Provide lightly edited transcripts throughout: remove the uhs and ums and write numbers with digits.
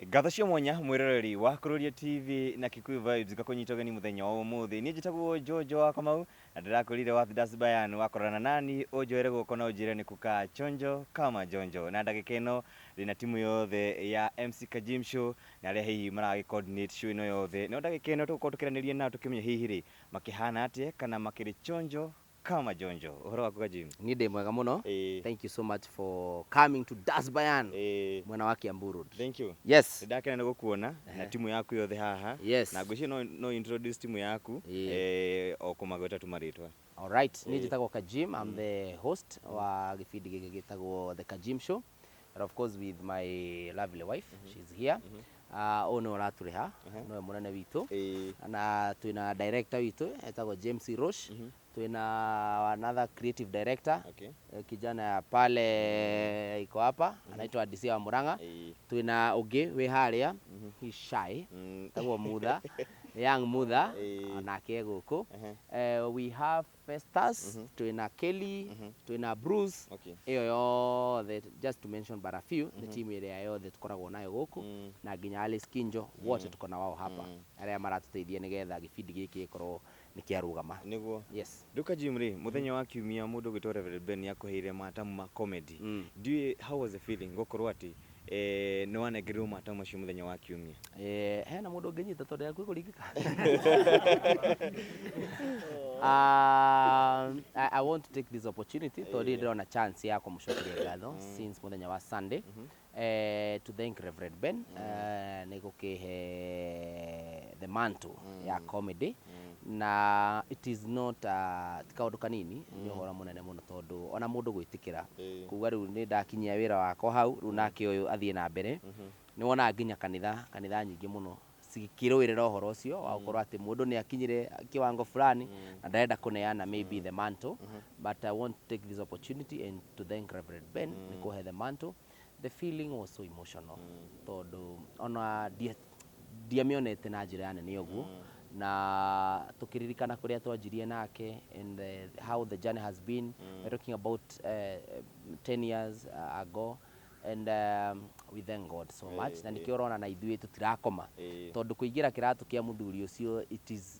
Ngatho cia mwanya mwiroreri wa Kururia TV na Kikuyu Vibes ngakũnyita ũgeni mũthenya wa ũmũthĩ. Niĩ njĩtagwo Jojo wa Kamau na ndĩrakwĩrire wa Das Bayan wakorana nani ũnjoere guoko na ũnjĩre nĩ kukaa chonjo kama njonjo. Na ndagĩka ĩno ndĩna timu yothe ya MC Kajim Show na arĩa hihi maragĩ coordinate show ĩno yothe. No ndagĩka ĩno tũgũkorwo tũkĩaranĩria nao tũkĩmenya hihi rĩ makĩhana atĩa kana makĩrĩ chonjo kama njonjo. Ũhoro waku Kajim? Niĩ ndĩ mwega mũno. Thank you so much for coming to Das Bayan mwena wa Kiambu Road. Thank you. Yes. Nĩndakena nĩ gũkuona na timu yaku yothe haha. Na ngwĩciria no introduce timu yaku o kũmagweta tu marĩtwa. All right. Niĩ njĩtagwo Kajim. I'm the host wa gĩbindi gĩkĩ gĩtagwo The Kajim Show. And of course with my lovely wife, she's here. Ũyũ nĩwe ũratũrĩha, nĩwe mũnene witũ. Na twĩna director witũ etagwo James Roche. Twĩna another creative director, kijana ya pale iko hapa anaitwa DC wa Murang'a. Twĩna ũngĩ wĩ harĩa, he's shy, etagwo Mutha, young Mutha, onake e gũkũ. We have Festus, twĩna Kelly, twĩna Bruce. Ĩyo yothe, just to mention but a few, nĩ timu ĩrĩa yothe tũkoragwo nayo gũkũ, na nginya Alice Kinjo, wote tuko na wao hapa, arĩa maratũteithia nĩgetha gĩbindi gĩkĩ gĩkorwo nĩ kĩarũgama. Nĩguo. Yes. Rĩu Kajim rĩ, mũthenya wa kiumia mũndũ ũgwĩtwo Reverend Ben nĩakũheire matamu ma comedy. Ndiũĩ how was the feeling gũkorwo atĩ nĩ wanengerirwo matamu macio mũthenya wa kiumia? Hena mũndũ ũngĩnyita tondũ yaku ĩkũringĩka. I want to take this opportunity tondũ ndirĩ ndĩrona chance ya kũmũcokeria ngatho since mũthenya wa Sunday, to thank Reverend Ben nĩ gũkĩhe the mantle ya comedy, na it is not ti kaũndũ kanini, nĩ ũhoro mũnene mũno tondũ ona mũndũ gwĩtĩkĩra kuga rĩu nĩ ndakinyia wĩra wakwa hau, rĩu nake ũyũ athiĩ na mbere. Nĩ wonaga nginya kanitha nyingĩ mũno cikĩrũĩrĩra ũhoro ũcio wa gũkorwo atĩ mũndũ nĩ akinyire kiwango fulani na ndarenda kũneana maybe the mantle, but I want to take this opportunity and to thank Reverend Ben nĩ kũhe the mantle. The feeling was so emotional tondũ ona ndiamĩonete na njĩra nene ũguo, na tũkĩririkana kũrĩa twanjirie nake and how the journey has been. We're talking about 10 years ago, and we thank God so much, na nĩkĩo ũrona na ithuĩ tũtirakoma, tondũ kũingĩra kĩratũ kĩa mũthuri ũcio,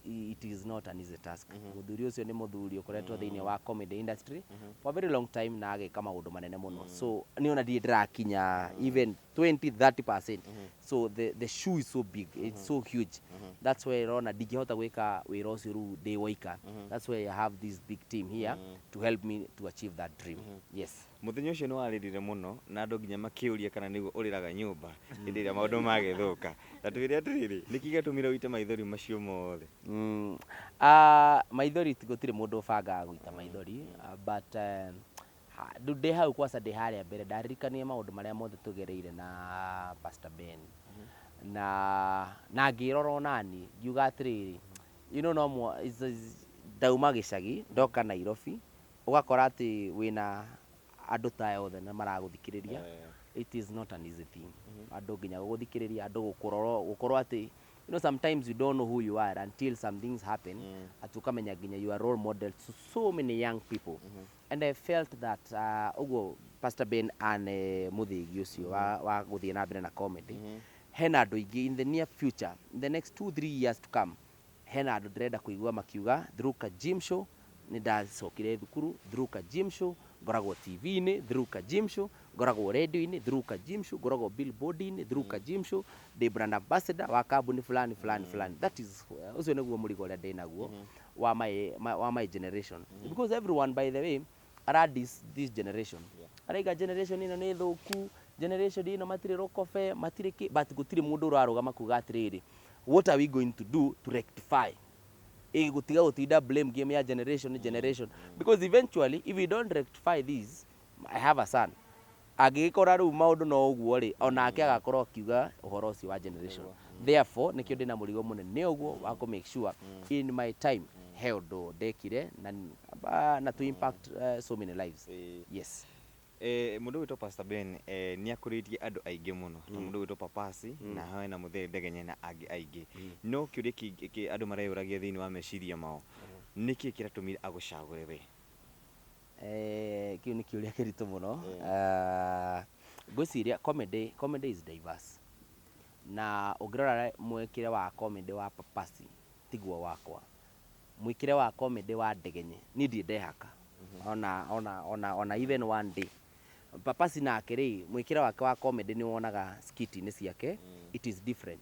it is not an easy task. Mũthuri ũcio nĩ mũthuri ũkoretwo thĩinĩ wa comedy industry for a very long time na agĩka maũndũ manene mũno, so niĩ ona ndirĩ ndĩrakinya even 20 30%, so the shoe is so big, it's so huge. That's why ũrona ndingĩhota gwĩka wĩra ũcio rĩu ndĩ woika. That's why I have this big team here to help me to achieve that dream. Yes. Mũthenya ũcio nĩ warĩrire mũno na andũ nginya makĩũria kana nĩguo ũrĩraga nyũmba hĩndĩ ĩrĩa maũndũ magĩthũka. Ta twĩre atĩrĩrĩ, nĩkĩ gĩatũmire ũite maithori macio mothe? Maithori ti gũtirĩ mũndũ ũbangaga gũita maithori, but rĩu ndĩ hau kwanza, ndĩ harĩa mbere, ndaririkania maũndũ marĩa mothe tũgereire na Pastor Ben na ngĩrora onani ngiuga atĩrĩrĩ, no ndauma gĩcagi ndoka Nairobi, ũgakora atĩ wĩna andũ ta aya othe na maragũthikĩrĩria. It is not an easy thing, andũ nginya gũgũthikĩrĩria, andũ gũkũrora, gũkorwo atĩ sometimes you don't know who you are until some things happen, atĩ ũkamenya nginya you are role model to so many young people, and I felt that ũguo Pastor Ben ane mũthĩgi ũcio wa gũthiĩ na mbere na comedy, hena andũ aingĩ in the near future, in the next 2, 3 years to come, hena andũ ndĩrenda kũigua makiuga, "Through Kajim Show nĩ ndacokire thukuru, through Kajim Show ngoragwo TV-inĩ, through Kajim Show ngoragwo radio-inĩ, through Kajim Show ngoragwo billboard-inĩ, through Kajim Show ndĩ brand ambassador wa kambuni fulani fulani fulani." That is, ũcio nĩguo mũrigo ũrĩa ndĩ naguo wa my generation, because everyone, by the way, ara this generation araiga generation ĩno nĩ thũku, generation ĩno matirĩ rũkobe, matirĩ kĩ, but gũtirĩ mũndũ ũrarũgama kuga atĩrĩrĩ, what are we going to do to rectify ĩ gũtiga gũtinda blame game ya generation generation? Because eventually, if we don't rectify this, I have a son angĩgĩkora rĩu maũndũ no ũguo rĩ, onake agakorwo akiuga ũhoro ũcio wa generation. Therefore nĩkĩo ndĩna mũrigo mũnene ũguo wa kũ make sure in my time he ũndũ ndekire na to impact so many lives. Yes. Mũndũ ũgwĩtwo Pastor Ben nĩ akũrĩtie andũ aingĩ mũno ta mũndũ ũgwĩtwo Papasi na hena Mũthee Ndegenye na angĩ aingĩ, no kĩũria kĩngĩ andũ mareyũragia thĩinĩ wa meciria mao, nĩkĩ kĩratũmire agũcagũre we? Kĩu nĩ kĩũria kĩritũ mũno. Ngwĩciria comedy is diverse. Na ũngĩrora mwĩkĩre wa comedy wa Papasi tiguo wakwa, mwĩkĩre wa comedy wa Ndegenye niĩ ndirĩ ndehaka ona even one day. Papasi nake rĩ, mwĩkĩre wake wa comedy nĩ wonaga skit-inĩ ciake, it is different.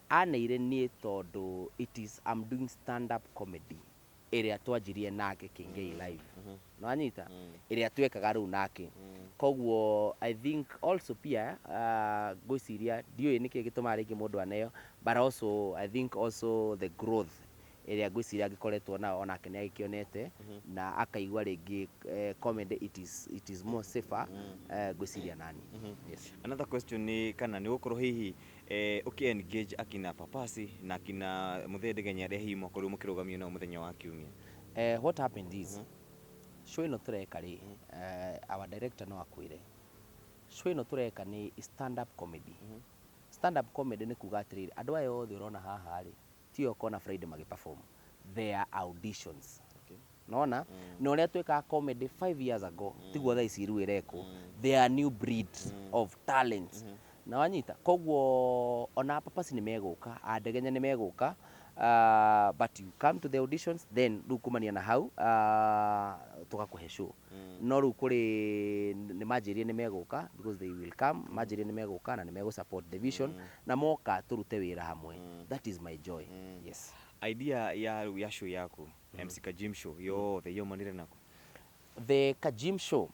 Aneire niĩ tondũ it is I'm doing stand up comedy ĩrĩa twanjirie nake Kĩngei Live, nĩwanyita, ĩrĩa twekaga rĩu nake. Koguo I think also pia ngwĩciria ndiũĩ nĩkĩ gĩtũmaga rĩngĩ mũndũ aneo, but also I think also the growth ĩrĩa ngwĩciria angĩkoretwo nayo onake nĩ agĩkĩonete na akaigua rĩngĩ comedy it is more safer, ngwĩciria nani. Yes. Another question nĩ kana nĩ gũkorwo hihi ũkĩ engage akina Papasi na akina Mũthee Ndegenya arĩa hihi mwakorirwo mũkĩrũgamio nao mũthenya wa kiumia? What happened is, show ĩno tũreka rĩ, our director no akwĩre, show ĩno tũreka nĩ stand up comedy. Stand up comedy nĩ kuga atĩrĩrĩ, andũ aya othe ũrona haha rĩ, tio ũkona Friday magĩ perform, they are auditions. Nona na ũrĩa twĩkaga comedy 5 years ago tiguo thaa ici rĩu ĩrekwo. They are new breed of talents, na wanyita, koguo ona Papasi nĩ megũka, Andegenya nĩ megũka, but you come to the auditions, then rĩu kumania na hau tũgakũhe show. No rĩu kũrĩ nĩ manjĩrire nĩ megũka, because they will come, manjĩrire nĩ megũka na nĩ megũ support the vision, na moka tũrute wĩra hamwe. That is my joy, yes. Idea ya show yaku, MC Kajim Show yothe yaumanire nako? The Kajim Show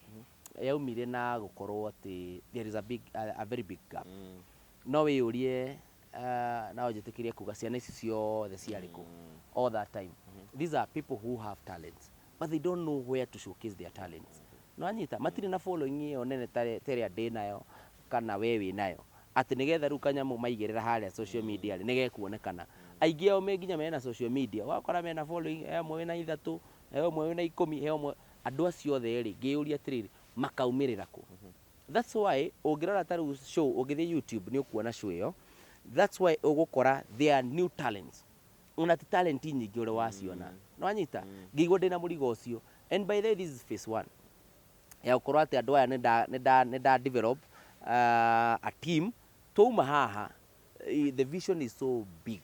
yaumire na gũkorwo atĩ there is a very big gap. No wĩyũrie, no njĩtĩkĩrie kuga ciana ici ciothe ciarĩ kũ all that time? These are people who have talents, but they don't know where to showcase their talents. No anyita, matirĩ na following ĩyo nene ta ĩrĩa ndĩ nayo kana we wĩ nayo, atĩ nĩgetha rĩu kanyamũ maigĩrĩra harĩa social media rĩ, nĩgekuonekana. Aingĩ ao me nginya mena social media, ũgakora mena following, he ũmwe wĩna ithatũ, he ũmwe wĩna 10, he ũmwe. Andũ acio othe rĩ, ngĩyũria atĩrĩrĩ, makaumĩrĩra kũ? That's why ũngĩrora ta rĩu show, ũngĩthiĩ YouTube nĩ ũkuona show ĩyo. That's why ũgũkora there are new talents, ona ti talent nyingĩ ũrĩa waciona. Nĩwanyita, ngĩigua ndĩna mũrigo ũcio. And by the way, this is phase one ya gũkorwo atĩ andũ aya nĩ nda develop a team. Twauma haha, the vision is so big,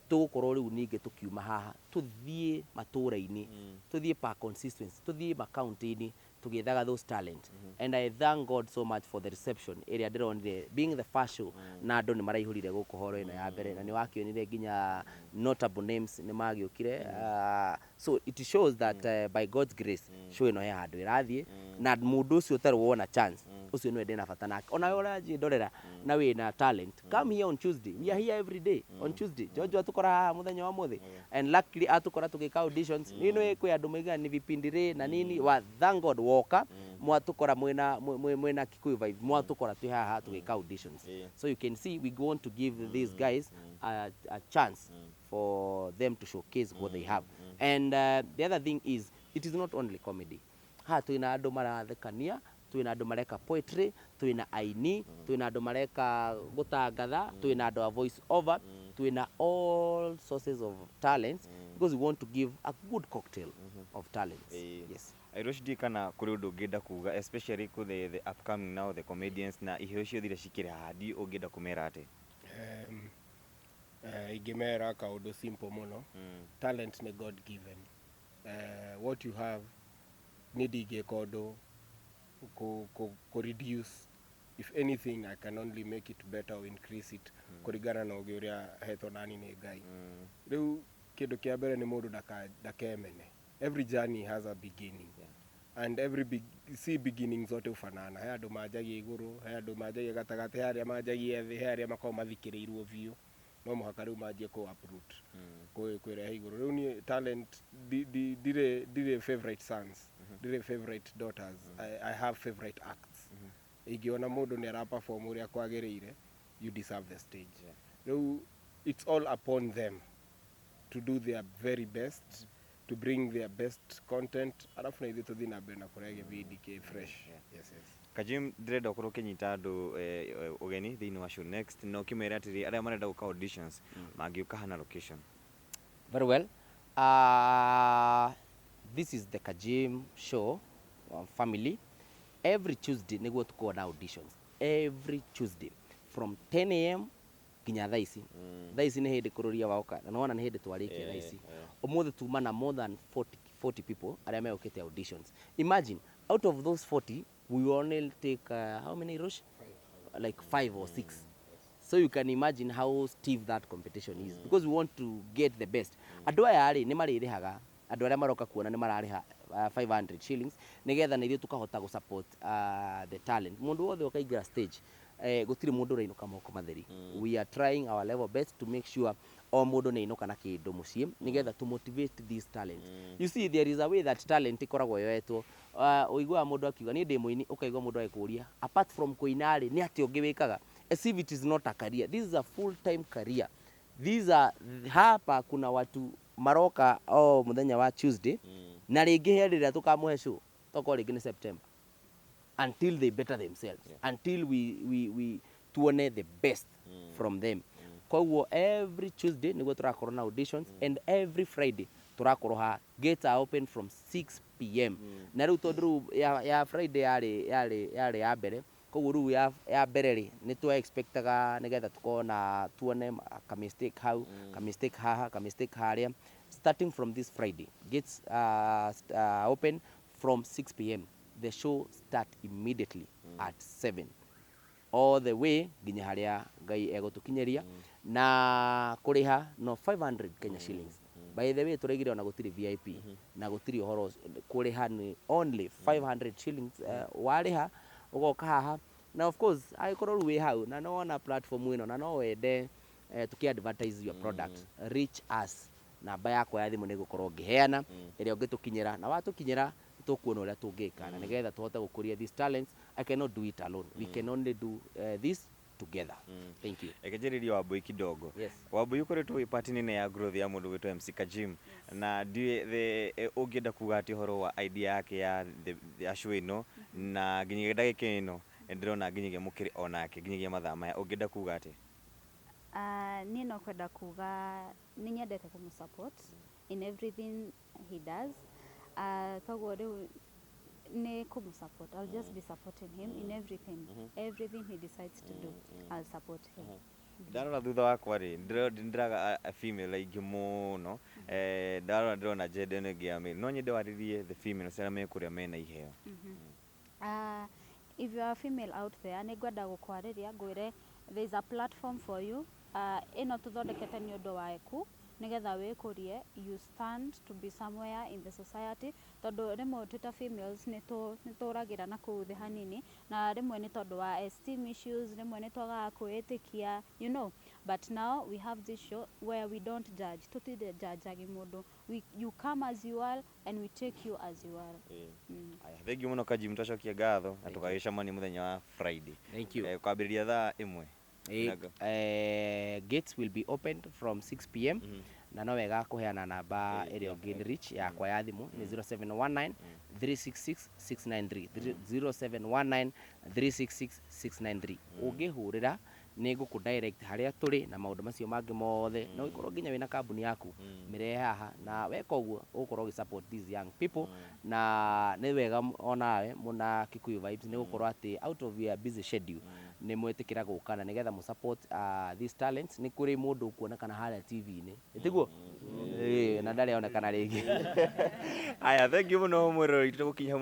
tũgũkorwo rĩu ningĩ tũkiuma haha tũthiĩ matũra-inĩ, tũthiĩ per constituency, tũthiĩ makaunti-inĩ tũgĩethaga those talent. And I thank God so much for the reception ĩrĩa ndĩronire, being the first show, na andũ nĩ maraihũrire gũkũ horo ĩno ya mbere, na nĩ wakĩonire nginya notable names nĩ magĩũkire. So it shows that by God's grace show ĩno he handũ ĩrathiĩ, na mũndũ ũcio ũtarĩ wona chance, ũcio nĩwe ndĩna bata nake. Ona we ũranjĩ ndorera na wĩna talent, come here on Tuesday. We are here every day on Tuesday. Jojo atũkora haha mũthenya wa mũthĩ, and luckily atũkora tũgĩka auditions. Nĩ nĩ kwĩ andũ maigaga nĩ vipindi rĩ na nini wa. Thank God woka mwatũkora mwĩna mwĩna Kikuyu Vibe, mwatũkora twĩ haha tũgĩka auditions. So you can see we want to give these guys a chance for them to showcase what they have. And the other thing is, it is not only comedy. Haha twĩna andũ marathekania, twĩna andũ mareka poetry, twĩna aini, twĩna andũ mareka gũtangatha, twĩna andũ a voice over, twĩna all sources of talents, because we want to give a good cocktail of talents. Yes. Airoci, ndiĩ kana kũrĩ ũndũ ũngĩenda kuga, especially kũ the upcoming now, the comedians na iheo ciothe iria cikĩrĩ haha, ndiĩ ũngĩenda kũmera atĩ? Ingĩmera kaũndũ simple mũno. Talent nĩ God given. What you have, nĩ ndingĩka ũndũ kũ reduce. If anything, I can only make it better or increase it kũringana na ũgĩ ũrĩa hetwo nani nĩ Ngai. Rĩu kĩndũ kĩa mbere nĩ mũndũ ndakemene. Every journey has a beginning, and every big, si beginning zote ufanana. He andũ manjagia igũrũ, he andũ manjagia gatagatĩ, he arĩa manjagia thĩ, he arĩa makoragwo mathikĩrĩirwo biũ, no mũhaka rĩu manjie kũ uproot, kwĩrehe igũrũ. Rĩu niĩ talent ndirĩ favorite sons, ndirĩ favorite daughters. I have favorite acts. Ingĩona mũndũ nĩ ara perform ũrĩa kwagĩrĩire, you deserve the stage. Rĩu it's all upon them to do their very best, to bring their best content, arabu na ithuĩ tũthiĩ na mbere na kũrehe gĩbindi kĩ fresh. Yes. Kajim, ndĩrenda ũkorwo ũkĩnyita andũ ũgeni thĩinĩ wa show next, na ũkĩmera atĩrĩ, arĩa marenda gũka auditions mangĩũka hana location? Very well. This is the Kajim Show family. Every Tuesday nĩguo tũkorwo na auditions. Every Tuesday from 10 a.m. Nginya thaa ici, thaa ici nĩ hĩndĩ kũrũria waoka na nĩwona nĩ hĩndĩ twarĩkia thaa ici. Ũmũthĩ tuma na more than 40 people arĩa megũkĩte auditions. Imagine, out of those 40 we will only take how many, Rosh? Like five or six. So you can imagine how stiff that competition is, because we want to get the best. Andũ aya rĩ, nĩ marĩrĩhaga. Andũ arĩa maroka kuona nĩ mararĩha 500 shillings nĩgetha na ithuĩ tũkahota gũ support the talent. Mũndũ wothe ũkaingĩra stage, gũtirĩ mũndũ ũrainũka moko matheri. We are trying our level best to make sure o mũndũ nĩ ainũka na kĩndũ mũciĩ, nĩgetha to motivate these talents. You see, there is a way that talent ĩkoragwo yoetwo. Ũiguaga mũndũ akiuga, "Niĩ ndĩ mũini." Ũkaigua mũndũ agĩkũria, "Apart from kũina rĩ, nĩ atĩa ũngĩ wĩkaga?" As if it is not a career. This is a full time career. These are, hapa kuna watu maroka o mũthenya wa Tuesday, na rĩngĩ he rĩrĩa tũkamũhe show tokorwo rĩngĩ nĩ September, until they better themselves, until we tuone the best from them. Koguo every Tuesday nĩguo tũrakorwo na auditions, and every Friday tũrakorwo ha gates are open from 6 p.m. Na rĩu tondũ rĩu ya Friday yarĩ ya mbere, koguo rĩu ya mbere rĩ, nĩ twa expectaga nĩgetha tũkorwo na tuone ka mistake hau, ka mistake haha, ka mistake harĩa. Starting from this Friday, gates open from 6 p.m. The show start immediately at 7 all the way nginya harĩa Ngai egũtũkinyĩria. Na kũrĩha no 500 Kenya shillings. By the way, tũraigire ona gũtirĩ VIP na gũtirĩ ũhoro ũcio. Kũrĩha nĩ only 500 shillings. Warĩha ũgoka haha, na of course angĩkorwo rĩu wĩ hau na no wona platform ĩno na no wende tũkĩ advertise your product, reach us. Namba yakwa ya thimũ nĩ ngũkorwo ngĩheana ĩrĩa ũngĩtũkinyĩra, na watũkinyĩra tũkuona ũrĩa tũngĩka na nĩgetha tũhote gũkũria these talents. I cannot do it alone. We can only do this together. Thank you. Reke njĩrĩrie Wambui kidogo. Yes. Wambui, ũkoretwo wĩ part nene ya growth ya mũndũ gwĩtwo MC Kajim, na ndiũĩ ũngĩenda kuga atĩ ũhoro wa idea yake ya show ĩno, na nginyagia ndagĩka ĩno nĩndĩrona nginyagia mũkĩrĩ onake nginyagia mathaa maya, ũngĩenda kuga atĩ? Niĩ no kwenda kuga nĩ nyendete kũmũ support in everything he does. Toguo rĩu nĩ kũmũ support. I'll just be supporting him in everything. Everything he decides to do, I'll support him. Ndarora thutha wakwa rĩ, ndĩraga a female aingĩ mũno. Ndarora ndĩrona gender ĩno ĩngĩ ya male. No nyende warĩrie the females arĩa me kũrĩa mena iheo. If you are a female out there, nĩ ngwenda gũkwarĩria ngwĩre there is a platform for you. Ĩno tũthondekete nĩ ũndũ waku nĩgetha wĩkũrie, you stand to be somewhere in the society, tondũ rĩmwe twĩ ta females nĩ tũragĩra na kũu thĩ hanini, na rĩmwe nĩ tondũ wa esteem issues, rĩmwe nĩ twagaga kwĩĩtĩkia. But now we have this show where we don't judge. Tũtirĩ judgeagi mũndũ. You come as you are and we take you as you are. Aya, thengiũ mũno Kajim, twacokia ngatho na tũgagĩcemania mũthenya wa Friday. Thank you. Kwambĩrĩria thaa 1. Nago. Gates will be opened from 6 p.m. Na no wega kũheana namba ĩrĩa ũngĩ reach yakwa ya thimũ nĩ 0719 366 693, 0719 366 693. Ũngĩhũrĩra nĩ ngũkũ direct harĩa tũrĩ na maũndũ macio mangĩ mothe. Na ũngĩkorwo nginya wĩna kambuni yaku, mĩrehe haha, na weka ũguo ũgũkorwo ũgĩ support these young people. Na nĩ wega onawe mũna Kikuyu Vibes nĩ gũkorwo atĩ out of your busy schedule nĩ mwĩtĩkĩra gũka na nĩgetha mũ support these talents. Nĩ kũrĩ mũndũ ũkuonekana harĩa TV-inĩ, ĩtiguo? Ĩĩ, na ndarĩ onekana rĩngĩ. Aya, thengiũ mũno mwĩroreri, tũgũkinya.